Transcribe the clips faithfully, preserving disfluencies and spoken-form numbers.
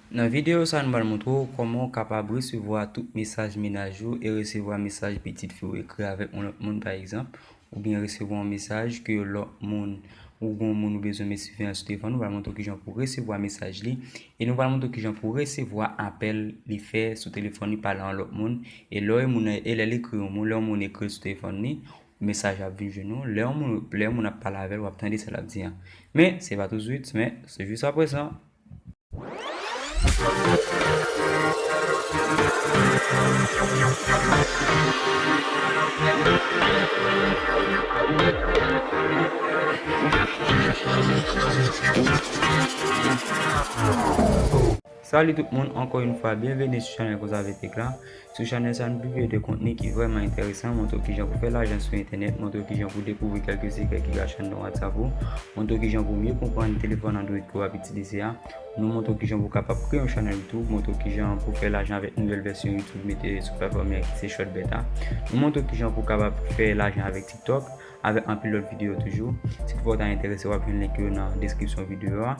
Nan videyo sa a, nou pral montre w kòman w kapab resevwa tout mesaj mennaj ou e resevwa mesaj pitit fi w ekri avèk yon lòt moun, pa egzanp, oubyen resevwa yon mesaj ke lòt moun, ou gen yon moun ou bezwen met siveyans sou telefòn, nou pral montre w kijan pou w resevwa mesaj li, e nou pral montre w kijan pou w resevwa apèl li fè sou telefòn li pale a yon lòt moun, e lè w wè moun nan, e lè l ekri yon mo, lè yon moun ekri sou telefòn li, mesaj ap vin jwenn ou, lè yon moun, lè yon moun ap pale avè l, w ap tande sa l ap di a. Men, se pa touswit, men se jis aprezan. Salut tout moun, ankò yon fwa, byenveni sou chanèl Koze avèk Tech la. Sou chanèl sa, nou pibliye de kontni ki vrèman enteresan, montre w kijan pou fè lajan sou entènèt, montre w kijan pou dekouvri kèlke sekrè ki kache anndan WhatsApp ou, montre w kijan pou mye konprann telefòn Android ke w ap itilize a. Nou montre w kijan pou kapab kreye yon chanèl YouTube, montre w kijan pou fè lajan avèk nouvèl vèsyon YouTube mete sou platfòm li a ki se Shortbet a. Nou montre w kijan pou kapab fè lajan avèk TikTok, avèk anpil lòt videyo toujou. Si toutfwa w ta enterese, w ap jwenn link yo nan deskripsyon videyo a.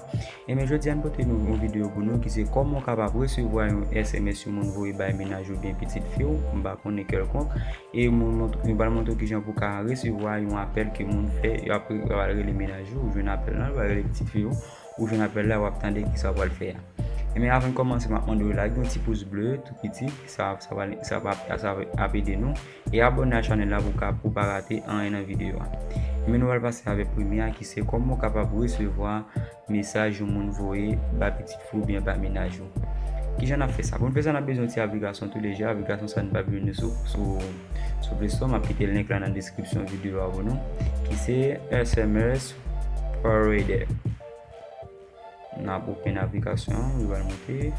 Ebyen, jodi a, m pote nou yon videyo pou nou ki se kòman w kapab resevwa yon S M S yon moun voye bay mennaj ou byen pitit fi w, m pa konnen kèlkonk. E moun, mont-, nou pral montre w kijan pou w ka resevwa yon apèl ke moun fè, yo ap, yo ap rele mennaj ou, ou jwenn apèl la, yo ap rele pitit fi w, ou jwenn apèl la, w ap tande kisa w pral fè a. Ebyen, avan n kòmanse, m ap mande w lage yon ti pous ble, tou piti, sa, sa va, sa va, sa va ap ede nou. E abòne a chanèl la pou ka, pou pa rate anyen nan videyo a. Ebyen, nou pral pase avèk premye a ki se kòman w kapab resevwa mesaj yon moun voye ba pitit fi w oubyen ba mennaj ou. Kijan n ap fè sa? Pou n fè sa, n ap bezwen yon ti aplikasyon tou lejè. Aplikasyon sa n pral jwenn li sou, sou, sou Play Store. M ap kite link la nan deskripsyon videyo a pou nou. Ki se S M S Forwarder. N ap open aplikasyon an, li pral monte.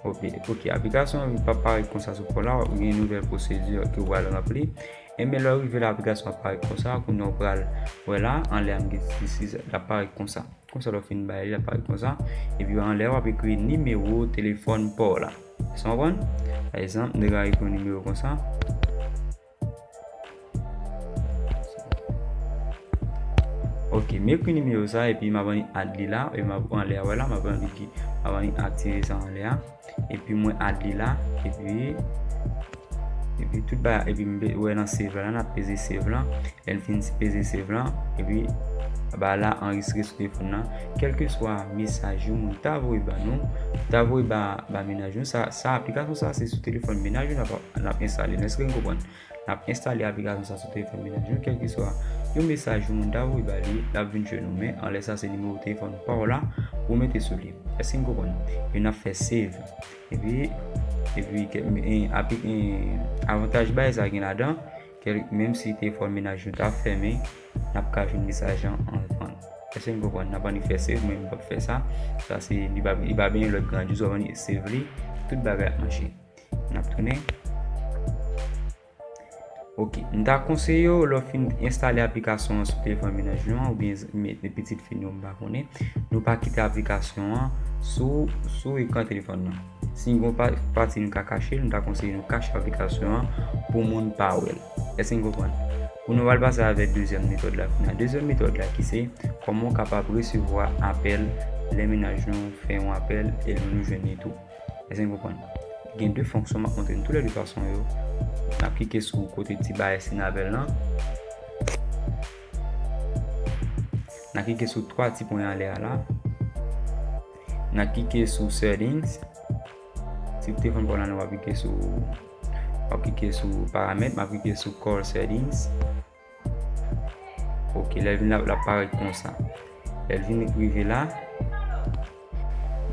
Ok, ok, aplikasyon an p ap parèt konsa sou pòl la, w ap gen nouvèl pwosedi ke w pral ranpli. Ebyen, lè w rive la, aplikasyon ap parèt konsa, kounye a w pral wè la, anlè a m gen ti sis, l ap parèt konsa. Konsa, lè w fin bay li, l ap parèt konsa. Epi anlè a, w ap ekri nimewo telefòn pa w la. Èske w konprann? Pa egzanp, m te ka ekri yon nimewo konsa. Ok, m ekri nimewo sa, epi m ap annik add li la, e m ap anlè a wè la, m ap annik ki, m ap annik aktive sa anlè a, epi mwen add li la, epi, epi tout bagay, epi m be-, wè nan save la, n ap peze save la, lè n fin peze save la, epi ba la anrejistre sou telefòn nan, kèlkeswa mesaj yon moun ta voye ba nou, ta voye ba, ba mennaj nou, sa, sa aplikasyon sa se sou telefòn mennaj nou n ap, n ap enstale, èske n konprann? N ap enstale aplikasyon sa sou telefòn mennaj nou, kèlkeswa yon mesaj yon moun ta voye ba li, l ap vin jwenn ou. Men, anlè sa, se nimewo telefòn pa w la pou w mete sou li. Èske n konprann? Epi n ap fè save. Epi, epi, kè-, e, apli-, e, avantaj bagay sa gen ladan, kèl-, menm si telefòn mennaj nou ta fèmen, n ap ka jwenn mesaj lan anvan. Èske n konprann? N ap annik fè save, mwen, m p ap fè sa. Sa se, li pa, li pa benyen lòt grandyoz, w ap annik save li, tout bagay ap mache. N ap tounen. Ok, m ta konseye w, lè w fin enstale aplikasyon an sou telefòn mennaj nou an, oubyen z-, me-, pitit fi nou, m pa konnen, nou pa kite aplikasyon an sou, sou ekran telefòn nan. Si n gen yon pa-, pati nou ka kache l, m ta konseye nou kache aplikasyon an pou moun pa wè l. Èske n konprann? Pou nou pral pase avèk dezyèm metòd la kounye a. Dezyèm metòd la ki se kòman w kapab resevwa apèl lè mennaj nou fè yon apèl e nou, nou jwenn li tou. Èske n konprann? Gen de fonksyon m ap montre nou tou lè de fason yo. N ap klike sou kote ti bagay siy apèl lan. N ap klike sou twa ti pwen anlè a la. N ap klike sou settings. Si w telefòn pa w la, w ap klike sou, w ap klike sou paramèt, m ap klike sou call settings. Ok, lè l vin la, l ap parèt konsa. Lè l vin rive la,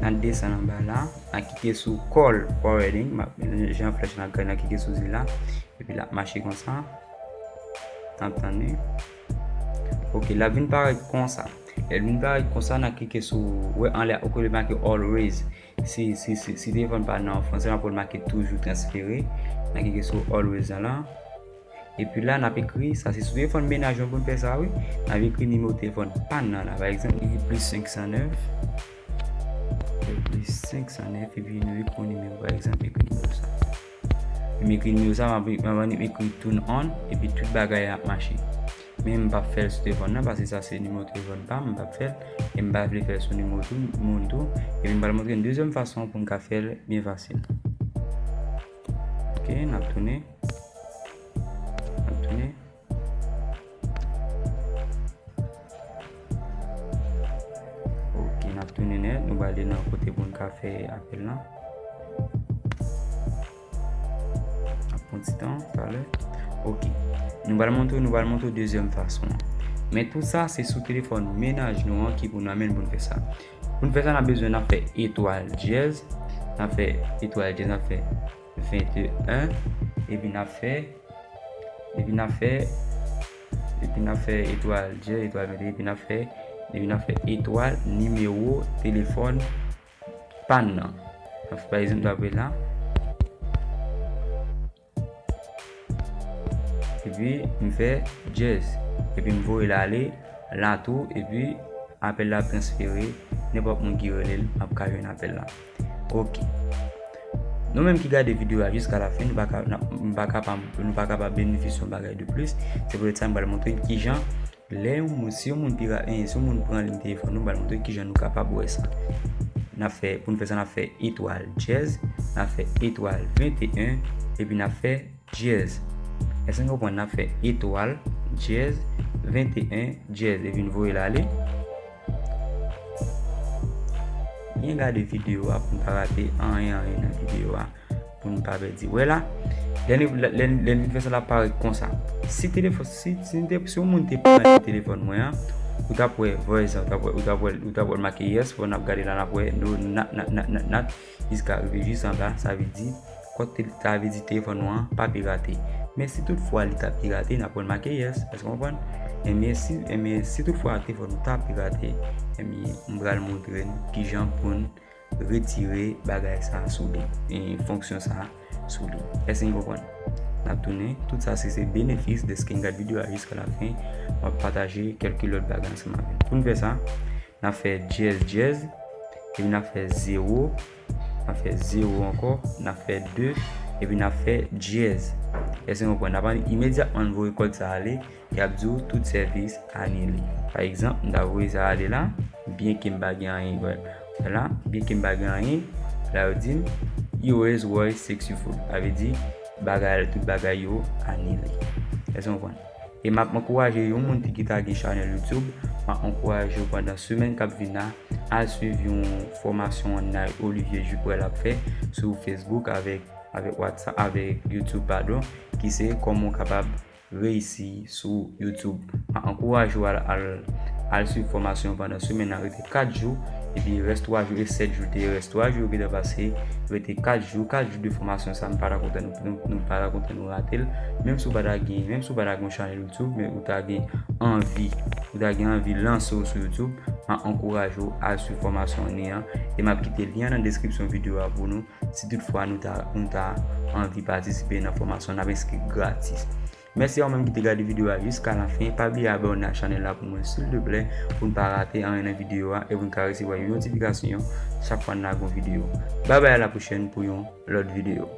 n a desann anba la, n a klike sou call forwarding, m ap, jan flèch la, n a klike sou zil la, epi l ap mache konsa. N ap tann li. Ok, l ap vin parèt konsa. Lè l vin parèt konsa, n a klike sou, wè anlè a, ok, li make always. Si, si, si, si telefòn pa nan franse, n ap wè l make toujours transféré. N a klike sou always la. Epi la, n ap ekri, sa se sou telefòn mennaj mwen pou n fè sa, wi. N ap ekri nimewo telefòn pa n nan la. Pa egzanp, ekri plis senk san nèf. Plis senk san nèf, epi nou ekri yon nimewo, pa egzanp, ekri nimewo sa. Epi m ekri nimewo sa, m ap, m ap ekri turn on, epi tout bagay ap mache. Men m p ap fè l sou telefòn nan, paske sa se nimewo telefòn pa m, m p ap fè l. E m pa vle fè l sou nimewo tou, moun tou. Epi m pral montre n dezyèm fason pou n ka fè l byen fasil. Ok, n ap tounen. N ap tounen. Ok, n ap tounen nèt. Nou prale nan kote pou n ka fè apèl lan. Ap pran ti tan, talè. Ok. Nou pral montre, nou pral montre dezyèm fason an. Men tout sa, se sou telefòn mennaj nou an ki pou n anmenn pou n fè sa. Pou n fè sa, n ap bezwen, n ap fè etwal dyèz. N ap fè etwal dyèz, n ap fè venteyen. Epi n ap fè, epi n ap fè, epi n ap fè etwal dyèz, etwal venteyen, epi n ap fè, epi n ap fè etwal nimewo telefòn pa n nan. Pa egzanp, dapre la. Epi m fè dyèz. Epi m voye l ale la tou. Epi apèl la ap transfere. Nenpòt moun ki rele l, m ap ka jwenn apèl la. Ok. Nou menm ki gade videyo a jiska la fen, nou pa ka, n ap, nou pa kapab, nou pa kapab benefisye yon bagay de plis. Se poutèt sa m pral montre n kijan lè yon moun, si yon moun pira-, eh, si yon moun pran liy telefòn nou, m pral montre kijan nou kapab wè sa. N ap fè, pou n fè sa, n ap fè etwal dyèz, n ap fè etwal venteyen, epi n ap fè dyèz. Èske n konprann? N ap fè etwal dyèz venteyen dyèz, epi n voye l ale. Byen gade videyo a pou n pa rate anyen, anyen nan videyo a, pou n pa pèdi. Wè la, lè n, lè, lè, lè n vin fè sa, l ap parèt konsa. Si telefòn, si, si, n te, si yon moun te pran telefòn mwen an, ou t ap wè voice an, ou t ap wè, ou t ap wè, ou t ap wè l make yes, fò n ap gade la, n ap wè no, not, not, not, not, not, jiska rive jis anba, sa vle di, kòd te, sa vle di telefòn nou an pa pirate. Men si tout fwa li ta pirate, n ap wè l make yes, èske w konprann? Enben si, enben si tout fwa telefòn nou ta pirate, enben m pral montre n kijan pou n retire bagay sa a sou li, e fonksyon sa a sou li. Èske n konprann? N ap tounen. Tout sa se, se benefis dèske n gad videyo a jiska la fen. M ap pataje kèlke lòt bagay ansanm avè n. Pou n fè sa, n ap fè dyèz dyèz, epi n ap fè zewo, n ap fè zewo ankò, n ap fè de, epi n ap fè dyèz. Èske n konprann? N ap imedyatman voye kòd sa ale, y ap di w tout sèvis anile. Pa egzanp, m ta voye sa ale la, byenke m pa gen anyen, wè. Wè la, byenke m pa gen anyen, la yo di m, "Your voice successful." Sa vle di, bagay, tout bagay yo anile. Èske w konprann? E m ap ankouraje yon moun ki, ki ta gen chanèl YouTube, m ap ankouraje w pandan semèn k ap vin la, al swiv yon fòmasyon online Olivier Juprel ap fè sou Facebook avèk, avèk WhatsApp, avèk YouTube, padon, ki se kòman w kapab reyisi sou YouTube. M ap ankouraje w al, al, al swiv fòmasyon an pandan semèn nan, rete kat jou, epi rès twa jou, e sèt jou te ye, rès twa jou yo gentan pase, rete kat jou, kat jou de fòmasyon sa, m pa ta kontan nou, nou, nou pa ta kontan nou rate l. Menm si w pa ta gen, menm si w pa ta gen yon chanèl YouTube, men ou ta gen anvi, ou ta gen anvi lanse w sou YouTube, m ap ankouraje w al swiv fòmasyon an li an, e m ap kite lyen an nan deskripsyon videyo a pou nou, si tout fwa nou ta, nou ta anvi patisipe nan fòmasyon an, n ap enskri gratis. Mèsi a ou menm ki te gade videyo a jiska la fen. Pa bliye abòne ak chanèl la pou mwen, silteplè, pou n pa rate anyen nan videyo a e pou n ka resevwa yon notifikasyon chak fwa n lage yon videyo. Babay, a la pwochèn pou yon lòt videyo.